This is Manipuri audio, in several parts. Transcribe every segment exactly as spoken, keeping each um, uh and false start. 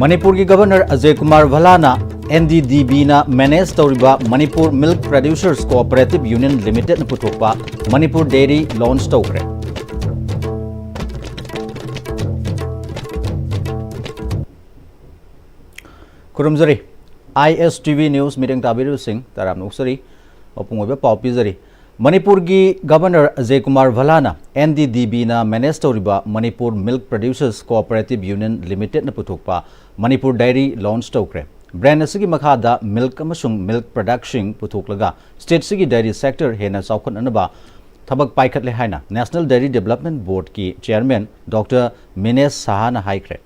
ꯃꯅꯤꯄꯨꯔꯒꯤ governor Ajay Kumar ꯚꯜꯂꯥꯅ and D D ꯕꯤꯅ manage ꯇꯧꯔꯤꯕ Manipur milk producers cooperative union ꯂꯤꯃꯤꯇꯦꯗꯅ ꯄꯨꯊꯣꯛꯄ ꯃꯅꯤꯄꯨꯔ ꯗꯦꯔꯤ ꯂꯣꯟꯆ ꯇꯧꯈ꯭ꯔꯦ꯫ ꯈꯨꯔꯨꯝꯖꯔꯤ꯫ ꯑꯥꯏ ꯑꯦꯁ ꯇꯤ ꯚꯤ ꯅ꯭ꯌꯨꯁ ꯃꯤꯠꯌꯦꯡ ꯇꯥꯕꯤꯔꯤꯕꯁꯤꯡ ꯇꯔꯥꯝꯅ ꯑꯣꯛꯆꯔꯤ꯫ ꯃꯄꯨꯡ ꯑꯣꯏꯕ ꯄꯥꯎ ꯄꯤꯖꯔꯤ꯫ ꯃꯅꯤꯄꯨꯔꯒꯤ governor Ajay Kumar ꯚꯜꯂꯥꯅ and D D ꯕꯤꯅ manage ꯇꯧꯔꯤꯕ Manipur milk producers cooperative union ꯂꯤꯃꯤꯇꯦꯗꯅ ꯄꯨꯊꯣꯛꯄ ꯃꯅꯤꯄꯨꯔ ꯗꯥꯏꯔꯤ ꯂꯣꯟꯆ ꯇꯧꯈ꯭ꯔꯦ꯫ ꯕ꯭ꯔꯥꯟꯗ ꯑꯁꯤꯒꯤ ꯃꯈꯥꯗ ꯃꯤꯜꯛ ꯑꯃꯁꯨꯡ ꯃꯤꯜꯛ ꯄ꯭ꯔꯗꯛꯁꯤꯡ ꯄꯨꯊꯣꯛꯂꯒ ꯁ꯭ꯇꯦꯠꯁꯤꯒꯤ ꯗꯥꯏꯔꯤ ꯁꯦꯛꯇꯔ ꯍꯦꯟꯅ ꯆꯥꯎꯈꯠꯅꯅꯕ ꯊꯕꯛ ꯄꯥꯏꯈꯠꯂꯦ ꯍꯥꯏꯅ ꯅꯦꯁꯅꯦꯜ ꯗꯥꯏꯔꯤ ꯗꯤꯕꯦꯂꯞꯃꯦꯟ ꯕꯣꯔꯗꯀꯤ ꯆꯦꯌꯔꯃꯦꯟ ꯗꯣꯛꯇꯔ ꯃꯤꯅꯦꯁ ꯁꯍꯥꯅ ꯍꯥꯏꯈ꯭ꯔꯦ꯫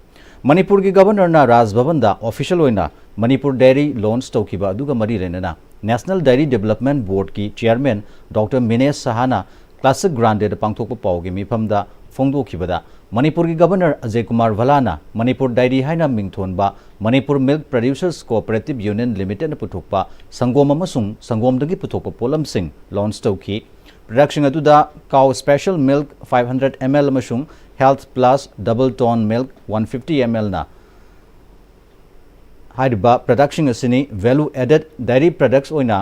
ꯃꯅꯤꯄꯨꯔꯒꯤ ꯒꯕꯔꯅꯔꯅ ꯔꯥꯖ ꯚꯕꯟꯗ ꯑꯣꯐꯤꯁꯤꯌꯦꯜ ꯑꯣꯏꯅ ꯃꯅꯤꯄꯨꯔ ꯗꯥꯏꯔꯤ ꯂꯣꯟꯆ ꯇꯧꯈꯤꯕ ꯑꯗꯨꯒ ꯃꯔꯤ ꯂꯩꯅꯅ ꯅꯦꯁꯅꯦꯜ ꯗꯥꯏꯔꯤ ꯗꯤꯕꯦꯂꯞꯃꯦꯟ ꯕꯣꯔꯗꯀꯤ ꯆꯦꯌꯔꯃꯦꯟ ꯗꯣꯛꯇꯔ ꯃꯤꯅꯦꯁ ꯁꯍꯥꯅ ꯀ꯭ꯂꯥꯁꯤꯛ ꯒ꯭ꯔꯥꯟꯗꯦꯗ ꯄꯥꯡꯊꯣꯛꯄ ꯄꯥꯎꯒꯤ ꯃꯤꯐꯝꯗ ꯐꯣꯡꯗꯣꯛꯈꯤꯕꯗ, ꯃꯅꯤꯄꯨꯔꯒꯤ ꯒꯕꯔꯅꯔ ꯑꯖꯌ ꯀꯨꯃꯥꯔ ꯚꯜꯂꯥꯅ ꯃꯅꯤꯄꯨꯔ ꯗꯥꯏꯔꯤ ꯍꯥꯏꯅ ꯃꯤꯡꯊꯣꯟꯕ Manipur milk producers cooperative union ꯂꯤꯃꯤꯇꯦꯗꯅ ꯄꯨꯊꯣꯛꯄ ꯁꯪꯒꯣꯝ ꯑꯃꯁꯨꯡ ꯁꯪꯒꯣꯝꯗꯒꯤ ꯄꯨꯊꯣꯛꯄ ꯄꯣꯠꯂꯝꯁꯤꯡ ꯂꯣꯟꯆ ꯇꯧꯈꯤ꯫ ꯄ꯭ꯔꯗꯛꯁꯤꯡ ꯑꯗꯨꯗ cow special milk five hundred M L ꯑꯃꯁꯨꯡ health plus double toned milk one fifty M ꯑꯦꯜꯅ ꯍꯥꯏꯔꯤꯕ ꯄ꯭ꯔꯗꯛꯁꯤꯡ ꯑꯁꯤꯅꯤ꯫ ꯚꯦꯂꯨ ꯑꯦꯗꯦꯗ ꯗꯥꯏꯔꯤ ꯄ꯭ꯔꯗꯛꯁ ꯑꯣꯏꯅ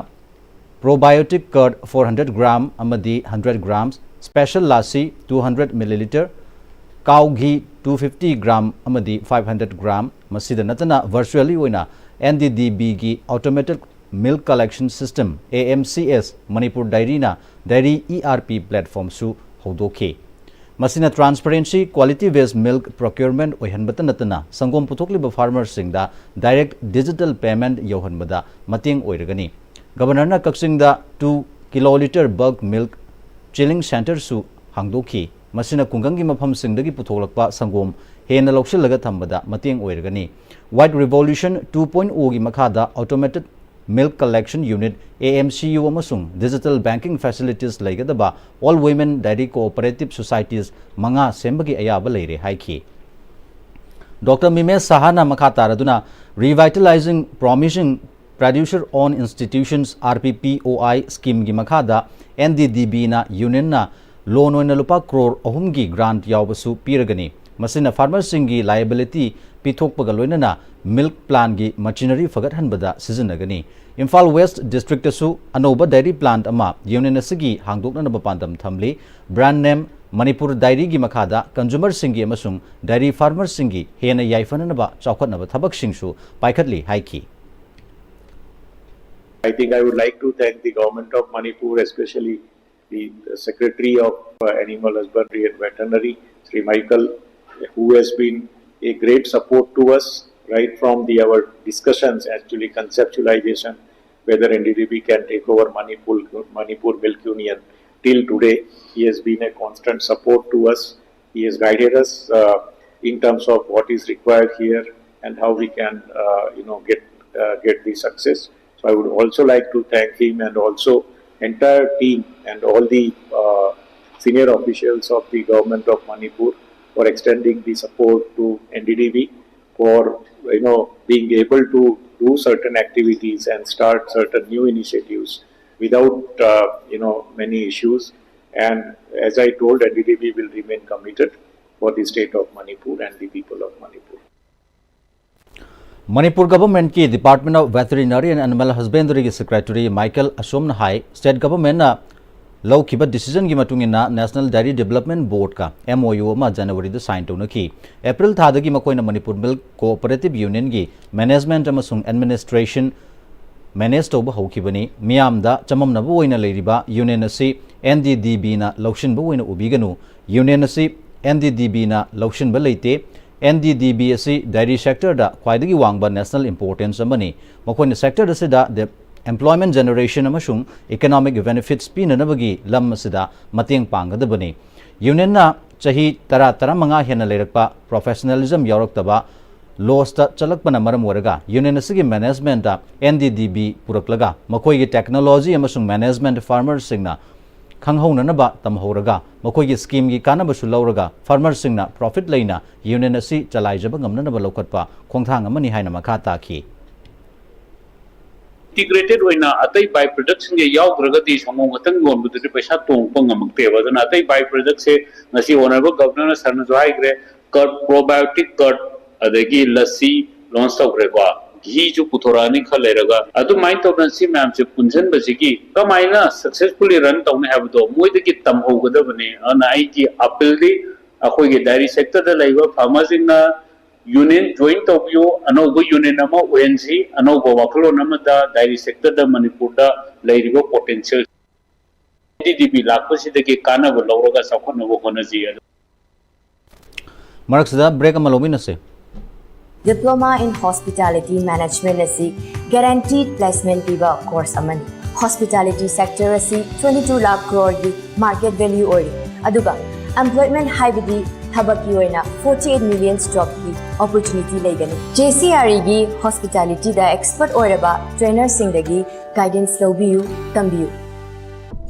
probiotic curd for hundred gram ꯑꯃꯗꯤ hundred gram, special lassi two hundred millilitre, cow ghee two fifty gram ꯑꯃꯗꯤ ꯐꯥꯏꯚ ꯍꯟꯗ꯭ꯔꯦꯠ ꯒ꯭ꯔꯥꯝ, ꯃꯁꯤꯗ ꯅꯠꯇꯅ ꯚꯔꯆꯨꯑꯦꯜꯂꯤ ꯑꯣꯏꯅ ꯑꯦꯟ ꯗꯤ ꯗꯤ ꯕꯤꯒꯤ automatic milk collection system, A M C S, Manipur ꯗꯥꯏꯔꯤꯅ ꯗꯥꯏꯔꯤ ꯏ ꯑꯥꯔ ꯄꯤ ꯄ꯭ꯂꯦꯠꯐꯣꯔꯝꯁꯨ ꯍꯧꯗꯣꯛꯈꯤ꯫ ꯃꯁꯤꯅ ꯇ꯭ꯔꯥꯟꯁꯄꯔꯦꯟꯁꯤ, ꯀ꯭ꯋꯥꯂꯤꯇꯤ ꯕꯦꯁ ꯃꯤꯜꯛ ꯄ꯭ꯔꯣꯀ꯭ꯌꯨꯔꯃꯦꯟꯠ ꯑꯣꯏꯍꯟꯕꯇ ꯅꯠꯇꯅ ꯁꯪꯒꯣꯝ ꯄꯨꯊꯣꯛꯂꯤꯕ ꯐꯥꯔꯃꯔꯁꯤꯡꯗ ꯗꯥꯏꯔꯦꯛꯠ ꯗꯤꯖꯤꯇꯦꯜ ꯄꯦꯃꯦꯟꯠ ꯌꯧꯍꯟꯕꯗ ꯃꯇꯦꯡ ꯑꯣꯏꯔꯒꯅꯤ꯫ ꯒꯕꯔꯅꯔꯅ ꯀꯛꯆꯤꯡꯗ ꯇꯨ ꯀꯤꯂꯣꯂꯤꯇꯔ ꯕꯜꯛ ꯃꯤꯜꯛ ꯆꯤꯂꯤꯡ ꯁꯦꯟꯇꯔꯁꯨ ꯍꯥꯡꯗꯣꯛꯈꯤ꯫ ꯃꯁꯤꯅ ꯈꯨꯡꯒꯪꯒꯤ ꯃꯐꯝꯁꯤꯡꯗꯒꯤ ꯄꯨꯊꯣꯛꯂꯛꯄ ꯁꯪꯒꯣꯝ ꯍꯦꯟꯅ ꯂꯧꯁꯤꯜꯂꯒ ꯊꯝꯕꯗ ꯃꯇꯦꯡ ꯑꯣꯏꯔꯒꯅꯤ꯫ ꯋꯥꯏꯠ ꯔꯤꯚꯣꯂꯨꯁꯟ ꯇꯨ ꯄꯣꯏꯟꯠ ꯑꯣꯒꯤ ꯃꯈꯥꯗ automated milk collection unit, A M C U, ꯑꯃꯁꯨꯡ ꯗꯤꯖꯤꯇꯦꯜ ꯕꯦꯡꯀꯤꯡ ꯐꯦꯁꯤꯂꯤꯇꯤꯁ ꯂꯩꯒꯗꯕ all women dairy cooperative societies ꯃꯉꯥ ꯁꯦꯝꯕꯒꯤ ꯑꯌꯥꯕ ꯂꯩꯔꯦ ꯍꯥꯏꯈꯤ꯫ ꯗꯣꯛꯇꯔ ꯃꯤꯃꯦꯁ ꯁꯍꯥꯅ ꯃꯈꯥ ꯇꯥꯔꯗꯨꯅ Revitalizing Promising Producer Owned Institutions, R P P O I, ꯁ꯭ꯀꯤꯝꯒꯤ ꯃꯈꯥꯗ ꯑꯦꯟ ꯗꯤ ꯗꯤ ꯕꯤꯅ ꯌꯨꯅꯤꯌꯟꯅ ꯂꯣꯟ ꯑꯣꯏꯅ ꯂꯨꯄꯥ ꯀ꯭ꯔꯣꯔ ꯑꯍꯨꯝꯒꯤ ꯒ꯭ꯔꯥꯟꯠ ꯌꯥꯎꯕꯁꯨ ꯄꯤꯔꯒꯅꯤ꯫ ꯃꯁꯤꯅ ꯐꯥꯔꯃꯔꯁꯤꯡꯒꯤ ꯂꯥꯏꯑꯦꯕꯤꯂꯤꯇꯤ ꯄꯤꯊꯣꯛꯄꯒ ꯂꯣꯏꯅꯅ ꯃꯤꯜꯛ ꯄ꯭ꯂꯥꯟꯒꯤ ꯃꯆꯤꯅꯔꯤ ꯐꯒꯠꯍꯟꯕꯗ ꯁꯤꯖꯤꯟꯅꯒꯅꯤ꯫ ꯏꯝꯐꯥꯜ ꯋꯦꯁ꯭ꯠ ꯗꯤꯁꯇ꯭ꯔꯤꯛꯇꯁꯨ ꯑꯅꯧꯕ ꯗꯥꯏꯔꯤ ꯄ꯭ꯂꯥꯟꯠ ꯑꯃ ꯌꯨꯅꯤꯌꯟ ꯑꯁꯤꯒꯤ ꯍꯥꯡꯗꯣꯛꯅꯅꯕ ꯄꯥꯟꯗꯝ ꯊꯝꯂꯤ꯫ ꯕ꯭ꯔꯥꯟꯗ ꯅꯦꯝ ꯃꯅꯤꯄꯨꯔ ꯗꯥꯏꯔꯤꯒꯤ ꯃꯈꯥꯗ ꯀꯟꯖꯨꯃꯔꯁꯤꯡꯒꯤ ꯑꯃꯁꯨꯡ ꯗꯥꯏꯔꯤ ꯐꯥꯔꯃꯔꯁꯤꯡꯒꯤ ꯍꯦꯟꯅ ꯌꯥꯏꯐꯅꯅꯕ ꯆꯥꯎꯈꯠꯅꯕ ꯊꯕꯛꯁꯤꯡꯁꯨ ꯄꯥꯏꯈꯠꯂꯤ ꯍꯥꯏꯈꯤ꯫ I think I would like to thank the government of Manipur, especially the Secretary of uh, Animal Husbandry and Veterinary, Sri Michael, who has been a great support to us right from the our discussions, actually conceptualization, whether N D D B can take over Manipur, Manipur Milk Union. Till today, he has been a constant support to us. He has guided us uh, in terms of what is required here and how we can, uh, you know, get uh, get the success. So I would also like to thank him and also entire team and all the uh, senior officials of the government of Manipur for extending the support to N D D B for, you know, being able to do certain activities and start certain new initiatives without, uh, you know, many issues. And as I told, N D D B will remain committed for the state of Manipur and the people of Manipur. Manipur ꯒꯚꯔꯟꯃꯦꯟꯠꯀꯤ department of veterinary and animal ꯍꯁꯕꯦꯟꯗꯔꯤꯒꯤ ꯁꯦꯀ꯭ꯔꯦꯇꯔꯤ ꯃꯥꯏꯀꯦꯜ ꯑꯁꯣꯝꯅ ꯍꯥꯏ, ꯁ꯭ꯇꯦꯠ ꯒꯚꯔꯟꯃꯦꯟꯠꯅ ꯂꯧꯈꯤꯕ ꯗꯤꯁꯤꯖꯟꯒꯤ ꯃꯇꯨꯡ ꯏꯟꯅ ꯅꯦꯁꯅꯦꯜ ꯗꯥꯏꯔꯤ ꯗꯤꯕꯦꯂꯞꯃꯦꯟꯠ ꯕꯣꯔꯗꯀ ꯑꯦꯝ ꯑꯣ ꯌꯨ ꯑꯃ ꯖꯅꯋꯥꯔꯤꯗ ꯁꯥꯏꯟ ꯇꯧꯅꯈꯤ꯫ ꯑꯦꯄ꯭ꯔꯤꯜ ꯊꯥꯗꯒꯤ ꯃꯈꯣꯏꯅ ꯃꯅꯤꯄꯨꯔ ꯃꯤꯜꯛ ꯀꯣꯑꯣꯄꯔꯦꯇꯤꯚ ꯌꯨꯅꯤꯌꯟꯒꯤ ꯃꯦꯅꯦꯖꯃꯦꯟꯠ ꯑꯃꯁꯨꯡ ꯑꯦꯗꯃꯤꯅꯤꯁꯇ꯭ꯔꯦꯁꯟ ꯃꯦꯅꯦꯖ ꯇꯧꯕ ꯍꯧꯈꯤꯕꯅꯤ꯫ ꯃꯤꯌꯥꯝꯗ ꯆꯃꯝꯅꯕ ꯑꯣꯏꯅ ꯂꯩꯔꯤꯕ ꯌꯨꯅꯤꯌꯟ ꯑꯁꯤ ꯑꯦꯟ ꯗꯤ ꯗꯤ ꯕꯤꯅ ꯂꯧꯁꯤꯟꯕ ꯑꯣꯏꯅ ꯎꯕꯤꯒꯅꯨ꯫ ꯌꯨꯅꯤꯌꯟ ꯑꯁꯤ ꯑꯦꯟ ꯗꯤ ꯗꯤ ꯕꯤꯅ ꯂꯧꯁꯤꯟꯕ ꯂꯩꯇꯦ꯫ ꯑꯦꯟ ꯗꯤ ꯗꯤ ꯕꯤ ꯑꯁꯤ ꯗꯥꯏꯔꯤ ꯁꯦꯛꯇꯔꯗ ꯈ꯭ꯋꯥꯏꯗꯒꯤ ꯋꯥꯡꯕ ꯅꯦꯁꯅꯦꯜ ꯏꯝꯄꯣꯔꯇꯦꯟꯁ ꯑꯃꯅꯤ꯫ ꯃꯈꯣꯏꯅ ꯁꯦꯛꯇꯔ ꯑꯁꯤꯗ ꯗꯦ-, ꯑꯦꯝꯄ꯭ꯂꯣꯏꯃꯦꯟꯠ ꯖꯦꯅꯦꯔꯦꯁꯟ ꯑꯃꯁꯨꯡ ꯏꯀꯣꯅꯣꯃꯤꯛ ꯕꯦꯅꯤꯐꯤꯠꯁ ꯄꯤꯅꯅꯕꯒꯤ ꯂꯝ ꯑꯁꯤꯗ ꯃꯇꯦꯡ ꯄꯥꯡꯒꯗꯕꯅꯤ꯫ ꯌꯨꯅꯤꯌꯟꯅ ꯆꯍꯤ ꯇꯔꯥ, ꯇꯔꯥꯃꯉꯥ ꯍꯦꯟꯅ ꯂꯩꯔꯛꯄ ꯄ꯭ꯔꯣꯐꯦꯁꯅꯦꯂꯤꯖꯝ ꯌꯥꯎꯔꯛꯇꯕ ꯂꯣꯁꯇ ꯆꯠꯂꯛꯄꯅ ꯃꯔꯝ ꯑꯣꯏꯔꯒ ꯌꯨꯅꯤꯌꯟ ꯑꯁꯤꯒꯤ ꯃꯦꯅꯦꯖꯃꯦꯟꯠꯇ ꯑꯦꯟ ꯗꯤ ꯗꯤ ꯕꯤ ꯄꯨꯔꯛꯂꯒ ꯃꯈꯣꯏꯒꯤ ꯇꯦꯛꯅꯣꯂꯣꯖꯤ ꯑꯃꯁꯨꯡ ꯃꯦꯅꯦꯖꯃꯦꯟꯠ ꯐꯥꯔꯃꯔꯁꯤꯡꯅ ꯈꯪꯍꯧꯅꯅꯕ ꯇꯝꯍꯧꯔꯒ ꯃꯈꯣꯏꯒꯤ ꯁ꯭ꯀꯤꯝꯒꯤ ꯀꯥꯟꯅꯕꯁꯨ ꯂꯧꯔꯒ ꯐꯥꯔꯃꯔꯁꯤꯡꯅ ꯄ꯭ꯔꯣꯐꯤꯠ ꯂꯩꯅ ꯌꯨꯅꯤꯌꯟ ꯑꯁꯤ ꯆꯂꯥꯏꯖꯕ ꯉꯝꯅꯅꯕ ꯂꯧꯈꯠꯄ ꯈꯣꯡꯊꯥꯡ ꯑꯃꯅꯤ ꯍꯥꯏꯅ ꯃꯈꯥ ꯇꯥꯈꯤ꯫ ꯏꯟꯇꯤꯒ꯭ꯔꯦꯇꯦꯗ ꯑꯣꯏꯅ ꯑꯇꯩ ꯕꯥꯏ ꯄ꯭ꯔꯗꯛꯁꯤꯡꯁꯦ ꯌꯥꯎꯗ꯭ꯔꯒꯗꯤ ꯁꯪꯒꯣꯝ ꯈꯛꯇꯪ ꯌꯣꯟꯕꯗꯨꯗꯤ ꯄꯩꯁꯥ ꯇꯣꯡꯕ ꯉꯝꯃꯛꯇꯦꯕ꯫ ꯑꯗꯨꯅ ꯑꯇꯩ ꯕꯥꯏ ꯄ꯭ꯔꯗꯛꯁꯦ ꯉꯁꯤ ꯑꯣꯅꯔꯦꯕꯜ ꯒꯚꯔꯅꯔꯅ ꯁꯥꯔꯅꯁꯨ ꯍꯥꯏꯈ꯭ꯔꯦ, ꯀꯔꯗ, ꯄ꯭ꯔꯣꯕꯥꯏꯑꯣꯇꯤꯛ ꯀꯔꯗ, ꯑꯗꯒꯤ ꯂꯁꯤ ꯂꯣꯟꯁ ꯇꯧꯈ꯭ꯔꯦꯀꯣ, ꯘꯤꯁꯨ ꯄꯨꯊꯣꯔꯛꯑꯅꯤ ꯈꯔ ꯂꯩꯔꯒ꯫ ꯑꯗꯨꯃꯥꯏꯅ ꯇꯧꯗꯅ ꯁꯤ ꯃꯌꯥꯝꯁꯦ ꯄꯨꯟꯁꯤꯟꯕꯁꯤꯒꯤ ꯀꯃꯥꯏꯅ ꯁꯛꯁꯦꯁꯐꯨꯜꯂꯤ ꯔꯟ ꯇꯧꯅꯤ ꯍꯥꯏꯕꯗꯣ ꯃꯣꯏꯗꯒꯤ ꯇꯝꯍꯧꯒꯗꯕꯅꯤ꯫ ꯑꯗꯨꯅ ꯑꯩꯒꯤ ꯑꯄꯤꯜꯗꯤ ꯑꯩꯈꯣꯏꯒꯤ ꯗꯥꯏꯔꯤ ꯁꯦꯛꯇꯔꯗ ꯂꯩꯕ ꯐꯥꯔꯃꯔꯁꯤꯡꯅ ꯌꯨꯅꯤꯌꯟ ꯖꯣꯏꯟ ꯇꯧꯕꯤꯌꯨ, ꯑꯅꯧꯕ ꯌꯨꯅꯤꯌꯟ ꯑꯃ ꯑꯣꯏꯍꯟꯁꯤ, ꯑꯅꯧꯕ ꯋꯥꯈꯜꯂꯣꯟ ꯑꯃꯗ ꯗꯥꯏꯔꯤ ꯁꯦꯛꯇꯔꯗ ꯃꯅꯤꯄꯨꯔꯗ ꯂꯩꯔꯤꯕ ꯄꯣꯇꯦꯟꯁꯤꯌꯦꯜ ꯇꯤ ꯗꯤ ꯕꯤ ꯂꯥꯛꯄꯁꯤꯗꯒꯤ ꯀꯥꯟꯅꯕ ꯂꯧꯔꯒ ꯆꯥꯎꯈꯠꯅꯕ ꯍꯣꯠꯅꯁꯤ꯫ ꯑꯗꯨ ꯃꯔꯛꯁꯤꯗ ꯕ꯭ꯔꯦꯛ ꯑꯃ ꯂꯧꯃꯤꯟꯅꯁꯦ꯫ Diploma in Hospitality Management ꯑꯁꯤ guaranteed placement ꯄꯤꯕ ꯀꯣꯔꯁ ꯑꯃꯅꯤ꯫ ꯍꯣꯁꯄꯤꯇꯥꯂꯤꯇꯤ ꯁꯦꯛꯇꯔ ꯑꯁꯤ twenty two lakh crore ꯒꯤ market value ꯑꯣꯏꯔꯤ, ꯑꯗꯨꯒ employment ꯍꯥꯏꯕꯗꯤ ꯊꯕꯛꯀꯤ ꯑꯣꯏꯅ forty eight million job ꯀꯤ opportunity ꯂꯩꯒꯅꯤ꯫ ꯖꯦ ꯁꯤ ꯑꯥꯔ ꯏ ꯒꯤ ꯍꯣꯁꯄꯤꯇꯥꯂꯤꯇꯤꯗ ꯑꯦꯛꯁꯄꯔꯠ ꯑꯣꯏꯔꯕ ꯇ꯭ꯔꯦꯅꯔꯁꯤꯡꯗꯒꯤ ꯒꯥꯏꯗꯦꯟꯁ ꯂꯧꯕꯤꯌꯨ, ꯇꯝꯕꯤꯌꯨ꯫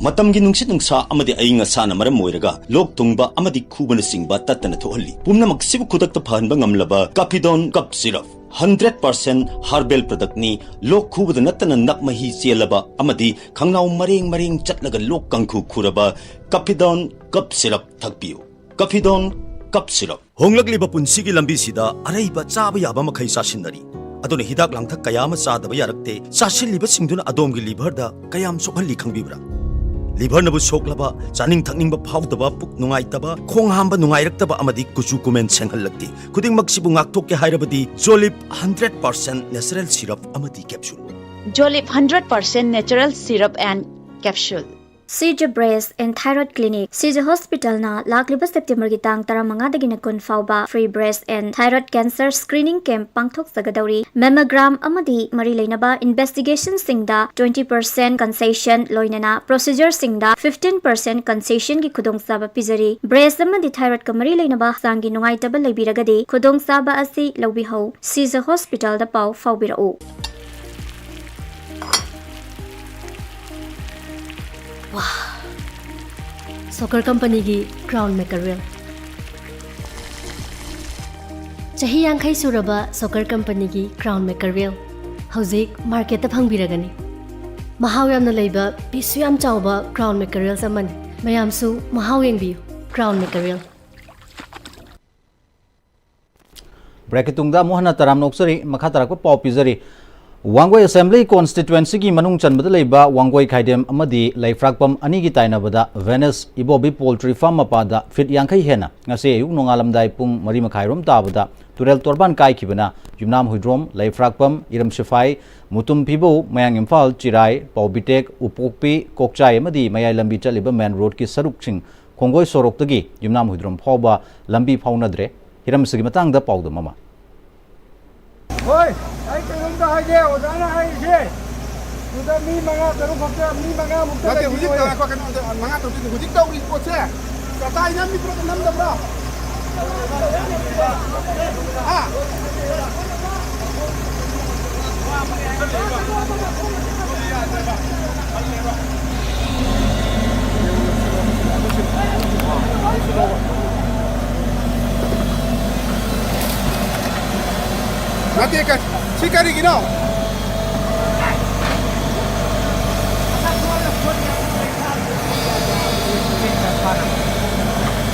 ꯃꯇꯝꯒꯤ ꯅꯨꯡꯁꯤꯠ ꯅꯨꯡꯁꯥ ꯑꯃꯗꯤ ꯑꯏꯪ ꯑꯁꯥꯅ ꯃꯔꯝ ꯑꯣꯏꯔꯒ ꯂꯣꯛ ꯊꯨꯡꯕ ꯑꯃꯗꯤ ꯈꯨꯕꯅꯆꯤꯡꯕ ꯇꯠꯇꯅ ꯊꯣꯛꯍꯜꯂꯤ꯫ ꯄꯨꯝꯅꯃꯛꯁꯤꯕꯨ ꯈꯨꯗꯛꯇ ꯐꯍꯟꯕ ꯉꯝꯂꯕ ꯀꯥꯐꯤꯗꯣꯟ ꯀꯞ syrup. Hundred percent herbal product ꯅꯤ꯫ ꯂꯣꯛ ꯈꯨꯕꯗ ꯅꯠꯇꯅ ꯅꯞ ꯃꯍꯤ ꯆꯦꯜꯂꯕ ꯑꯃꯗꯤ ꯈꯪꯅꯥꯎ ꯃꯔꯦꯡ ꯃꯔꯦꯡ ꯆꯠꯂꯒ ꯂꯣꯛ ꯀꯥꯡꯈꯨ ꯈꯨꯔꯕ ꯀꯥꯐꯤꯗꯣꯟ ꯀꯞ ꯁꯤꯔꯞ ꯊꯛꯄꯤꯌꯨ꯫ ꯀꯥꯐꯤꯗꯣꯟ ꯀꯞ ꯁꯤꯔꯞ꯫ ꯍꯣꯡꯂꯛꯂꯤꯕ ꯄꯨꯟꯁꯤꯒꯤ ꯂꯝꯕꯤꯁꯤꯗ ꯑꯔꯩꯕ ꯆꯥꯕ ꯌꯥꯕ ꯃꯈꯩ ꯆꯥꯁꯤꯟꯅꯔꯤ꯫ ꯑꯗꯨꯅ ꯍꯤꯗꯥꯛ ꯂꯥꯡꯊꯛ ꯀꯌꯥ ꯑꯃ ꯆꯥꯗꯕ ꯌꯥꯔꯛꯇꯦ꯫ ꯆꯥꯁꯤꯜꯂꯤꯕꯁꯤꯡꯗꯨꯅ ꯑꯗꯣꯝꯒꯤ ꯂꯤꯚꯔꯗ ꯀꯌꯥꯝ ꯁꯣꯛꯍꯜꯂꯤ ꯈꯪꯕꯤꯕ꯭ꯔꯥ? ꯂꯤꯚꯔꯅꯕꯨ ꯁꯣꯛꯂꯕ, ꯆꯥꯅꯤꯡ ꯊꯛꯅꯤꯡꯕ ꯐꯥꯎꯗꯕ, ꯄꯨꯛ ꯅꯨꯡꯉꯥꯏꯇꯕ, ꯈꯣꯡ ꯍꯥꯝꯕ ꯅꯨꯡꯉꯥꯏꯔꯛꯇꯕ ꯑꯃꯗꯤ ꯀꯨꯆꯨ ꯀꯨꯃꯦꯟ ꯁꯦꯡꯍꯜꯂꯛꯇꯦ꯫ ꯈꯨꯗꯤꯡꯃꯛꯁꯤꯕꯨ ꯉꯥꯛꯊꯣꯛꯀꯦ ꯍꯥꯏꯔꯕꯗꯤ ꯖꯣꯂꯤꯞ hundred percent natural syrup ꯑꯃꯗꯤ capsule꯫ Jolip hundred percent natural syrup and capsule. Shija Breast and Thyroid Clinic꯫ ꯁꯤꯖ ꯍꯣꯁꯄꯤꯇꯥꯜꯅ ꯂꯥꯛꯂꯤꯕ ꯁꯦꯞꯇꯦꯝꯕꯔꯒꯤ ꯇꯥꯡ ꯇꯔꯥꯃꯉꯥꯗꯒꯤꯅ ꯀꯨꯟ ꯐꯥꯎꯕ free breast and thyroid cancer screening camp ꯄꯥꯡꯊꯣꯛꯆꯒꯗꯧꯔꯤ꯫ Mammogram ꯑꯃꯗꯤ ꯃꯔꯤ ꯂꯩꯅꯕ investigationꯁꯤꯡꯗ twenty percent concession ꯂꯣꯏꯅꯅ procedureꯁꯤꯡꯗ fifteen percent concessionꯒꯤ ꯈꯨꯗꯣꯡꯆꯥꯕ ꯄꯤꯖꯔꯤ꯫ Breast ꯑꯃꯗꯤ thyroidꯀ ꯃꯔꯤ ꯂꯩꯅꯕ ꯍꯛꯆꯥꯡꯒꯤ ꯅꯨꯡꯉꯥꯏꯇꯕ ꯂꯩꯕꯤꯔꯒꯗꯤ ꯈꯨꯗꯣꯡꯆꯥꯕ ꯑꯁꯤ ꯂꯧꯕꯤꯍꯧ꯫ ꯁꯤꯖ ꯍꯣꯁꯄꯤꯇꯥꯜꯗ ꯄꯥꯎ ꯐꯥꯎꯕꯤꯔꯛꯎ꯫ ꯁꯣꯀꯔ ꯀꯝꯄꯅꯤꯒꯤ ꯀ꯭ꯔꯥꯎꯟ ꯃꯦꯀꯔꯦꯜ꯫ ꯆꯍꯤ ꯌꯥꯡꯈꯩ ꯁꯨꯔꯕ ꯁꯣꯀꯔ ꯀꯝꯄꯅꯤꯒꯤ ꯀ꯭ꯔꯥꯎꯟ ꯃꯦꯀꯔꯦꯜ ꯍꯧꯖꯤꯛ ꯃꯥꯔꯀꯦꯠꯇ ꯐꯪꯕꯤꯔꯒꯅꯤ꯫ ꯃꯍꯥꯎ ꯌꯥꯝꯅ ꯂꯩꯕ, ꯄꯤꯁꯁꯨ ꯌꯥꯝ ꯆꯥꯎꯕ ꯀ꯭ꯔꯥꯎꯟ ꯃꯦꯀꯔꯦꯜꯁ ꯑꯃꯅꯤ꯫ ꯃꯌꯥꯝꯁꯨ ꯃꯍꯥꯎ ꯌꯦꯡꯕꯤꯌꯨ꯫ ꯀ꯭ꯔꯥꯎꯟ ꯃꯦꯀꯔꯦꯜ꯫ ꯕ꯭ꯔꯦꯛꯀꯤ ꯇꯨꯡꯗ ꯑꯃꯨꯛ ꯍꯟꯅ ꯇꯔꯥꯝꯅ ꯑꯣꯛꯆꯔꯤ꯫ ꯃꯈꯥ ꯇꯥꯔꯛꯄ ꯄꯥꯎ ꯄꯤꯖꯔꯤ꯫ ꯋꯥꯡꯒꯣꯏ ꯑꯦꯁꯦꯝꯕ꯭ꯂꯤ ꯀꯣꯟꯁꯇꯤꯇ꯭ꯋꯦꯟꯁꯤꯒꯤ ꯃꯅꯨꯡ ꯆꯟꯕꯗ ꯂꯩꯕ ꯋꯥꯡꯒꯣꯏ ꯈꯥꯏꯗꯦꯝ ꯑꯃꯗꯤ ꯂꯩꯐ꯭ꯔꯥꯛꯄꯝ ꯑꯅꯤꯒꯤ ꯇꯥꯏꯅꯕꯗ ꯚꯦꯅꯁ ꯏꯕꯣꯕꯤ ꯄꯣꯜꯇ꯭ꯔꯤ ꯐꯥꯔꯝ ꯃꯄꯥꯗ ꯐꯤꯠ ꯌꯥꯡꯈꯩ ꯍꯦꯟꯅ ꯉꯁꯤ ꯑꯌꯨꯛ ꯅꯣꯡꯉꯥꯜꯂꯝꯗꯥꯏ ꯄꯨꯡ ꯃꯔꯤ ꯃꯈꯥꯏꯔꯣꯝ ꯇꯥꯕꯗ ꯇꯨꯔꯦꯜ ꯇꯣꯔꯕꯥꯟ ꯀꯥꯏꯈꯤꯕꯅ ꯌꯨꯝꯅꯥꯝ ꯍꯨꯏꯗ꯭ꯔꯣꯝ, ꯂꯩꯐ꯭ꯔꯥꯛꯄꯝ, ꯏꯔꯝ ꯁꯤꯐꯥꯏ, ꯃꯨꯇꯨꯝ ꯐꯤꯕꯧ, ꯃꯌꯥꯡ ꯏꯝꯐꯥꯜ, ꯆꯤꯔꯥꯏ, ꯄꯥꯎꯕꯤꯇꯦꯛ, ꯎꯄꯣꯛꯄꯤ, ꯀꯣꯛꯆꯥꯏ ꯑꯃꯗꯤ ꯃꯌꯥꯏ ꯂꯝꯕꯤ ꯆꯠꯂꯤꯕ ꯃꯦꯟ ꯔꯣꯗꯀꯤ ꯁꯔꯨꯛꯁꯤꯡ ꯈꯣꯡꯒꯣꯏ ꯁꯣꯔꯣꯛꯇꯒꯤ ꯌꯨꯝꯅꯥꯝ ꯍꯨꯏꯗ꯭ꯔꯣꯝ ꯐꯥꯎꯕ ꯂꯝꯕꯤ ꯐꯥꯎꯅꯗ꯭ꯔꯦ꯫ ꯍꯤꯔꯝꯁꯤꯒꯤ ꯃꯇꯥꯡꯗ ꯄꯥꯎꯗꯝ ꯑꯃ꯫ ꯍꯣꯏ, ꯑꯩ ꯀꯩꯅꯣꯝꯇ ꯍꯥꯏꯒꯦ, ꯑꯣꯖꯥꯅ ꯍꯥꯏꯔꯤꯁꯦ꯫ ꯁꯤꯗ ꯃꯤ ꯃꯉꯥ ꯇꯔꯨꯛ ꯈꯛꯇ, ꯃꯤ ꯃꯉꯥꯃꯨꯛꯇ ꯅꯠꯇꯦ, ꯍꯧꯖꯤꯛ ꯂꯩꯕꯤꯌꯣ꯫ ꯉꯥꯏꯈꯣ, ꯀꯩꯅꯣ, ꯃꯉꯥ ꯇꯔꯨꯛꯇꯤ ꯍꯧꯖꯤꯛ ꯇꯧꯔꯤ ꯄꯣꯠꯁꯦ꯫ ꯆꯇꯥꯏ ꯅꯝꯃꯤꯕ꯭ꯔꯣ, ꯅꯝꯗꯕ꯭ꯔꯣ? ꯍꯥ? ꯅꯠꯇꯦ, ꯀ-, ꯁꯤ ꯀꯔꯤꯒꯤꯅꯣ?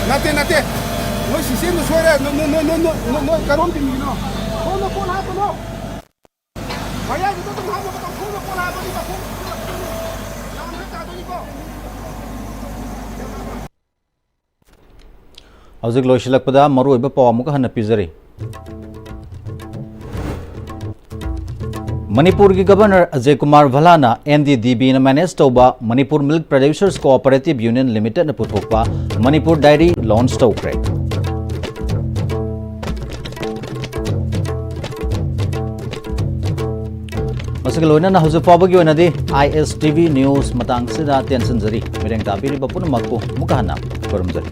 ꯅꯠꯇꯦ, ꯅꯠꯇꯦ꯫ ꯅꯣꯏ systemꯗꯨ ꯁꯣꯏꯔꯦ꯫ ꯅꯣꯏ, ꯅꯣꯏ, ꯅꯣꯏ ꯀꯔꯣꯝ ꯇꯤꯝꯒꯤꯅꯣ? ꯁꯣꯝꯗ ꯄꯣꯠ ꯍꯥꯞꯀꯅꯣ꯫ ꯃꯌꯥꯏꯗꯨꯗ ꯑꯗꯨꯝ ꯍꯥꯞꯅꯕ ꯇꯧ꯫ ꯁꯣꯝꯗ ꯄꯣꯠ ꯍꯥꯞꯄꯗꯤ ꯃꯈꯣꯡ ꯌꯥꯝꯅ ꯇꯥꯗꯣꯏꯅꯤꯀꯣ꯫ ꯍꯧꯖꯤꯛ ꯂꯣꯏꯁꯤꯜꯂꯛꯄꯗ ꯃꯔꯨꯑꯣꯏꯕ ꯄꯥꯎ ꯑꯃꯨꯛ ꯍꯟꯅ ꯄꯤꯖꯔꯤ꯫ ꯃꯅꯤꯄꯨꯔꯒꯤ governor Ajay Kumar ꯚꯜꯂꯥꯅ and D D ꯕꯤꯅ manage ꯇꯧꯕ Manipur Milk Producers Cooperative Union Limitedꯅ ꯄꯨꯊꯣꯛꯄ ꯃꯅꯤꯄꯨꯔ ꯗꯥꯏꯔꯤ launch ꯇꯧꯈ꯭ꯔꯦ꯫ ꯃꯁꯤꯒ ꯂꯣꯏꯅꯅ ꯍꯧꯖꯤꯛ ꯐꯥꯎꯕꯒꯤ ꯑꯣꯏꯅꯗꯤ ꯑꯥꯏ ꯑꯦꯁ ꯇꯤ ꯚꯤ news ꯃꯇꯥꯡꯁꯤꯗ ꯇꯦꯟꯁꯤꯟꯖꯔꯤ꯫ ꯃꯤꯠꯌꯦꯡ ꯇꯥꯕꯤꯔꯤꯕ ꯄꯨꯝꯅꯃꯛꯄꯨ ꯑꯃꯨꯛꯀ ꯍꯟꯅ ꯈꯨꯔꯨꯝꯖꯔꯤ꯫